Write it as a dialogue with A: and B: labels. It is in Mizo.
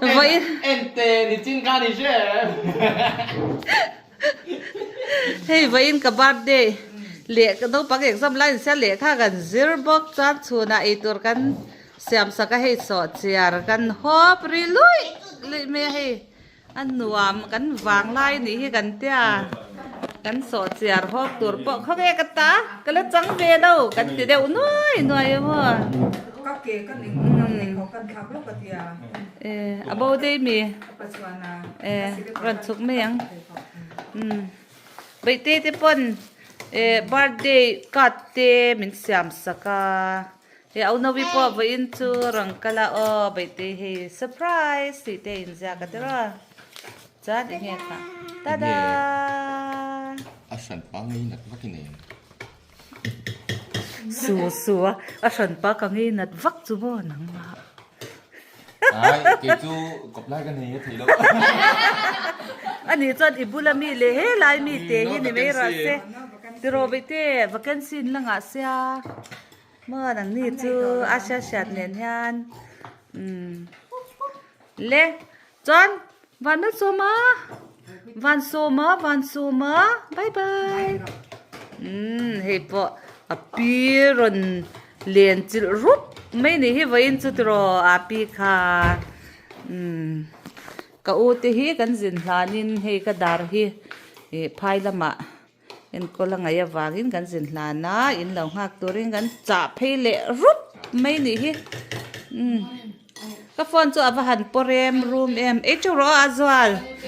A: Vawiin
B: Ente nichin khan i hre em?
A: Hei vawiin ka birthday leh ka naupang exam lai in sia lehkha kan zir bawk chuan chhunah eitur kan siam sak a hei sawhchiar kan hawp ri luih luih mai a hei. A nuam kan vang lai nih hi kan tia kan sawhchiar hawk tur pawh khaw nge ka ta ka la chang ve lo kan ti deuh nuai nuai a maw e a bo dei mi e rawn chhuk mai ang umm beihte te pawn e birthday card te min siam sak a. He au nawi pawh vawiin chu rawn kal a aw Beihte hei surprise tih te a inziak a tiraw chuan eng nge kha tada
B: A hran pa ngei nat vak i nei ang.
A: Su su a a hran pa ka ngei nat vak chu maw nangmah.
B: Ai kei chu kawp lai ka nei a thei lo.
A: Ani chuan i bula mi leh helai mi te hi ni mai rawh se tiraw Beihte vacancy in la ngah sia. Maw nang ni chu a hriat hriat nen hian umm le chuan van na sawm a van sawm a van sawm a bye bye umm hei pawh a pi rawn len chilh rup mai ni hi vawiin chu tiraw a pi kha umm ka u te hi kan zin hlanin hei ka dar hi ih phai lamah. Enkawl a ngaih avangin kan zin hlan a, in lo nghak turin kan chah phei leh rup mai nih hi. Umm ka phone chu a va han pawh rem rum em, ei teuh rawh a zual.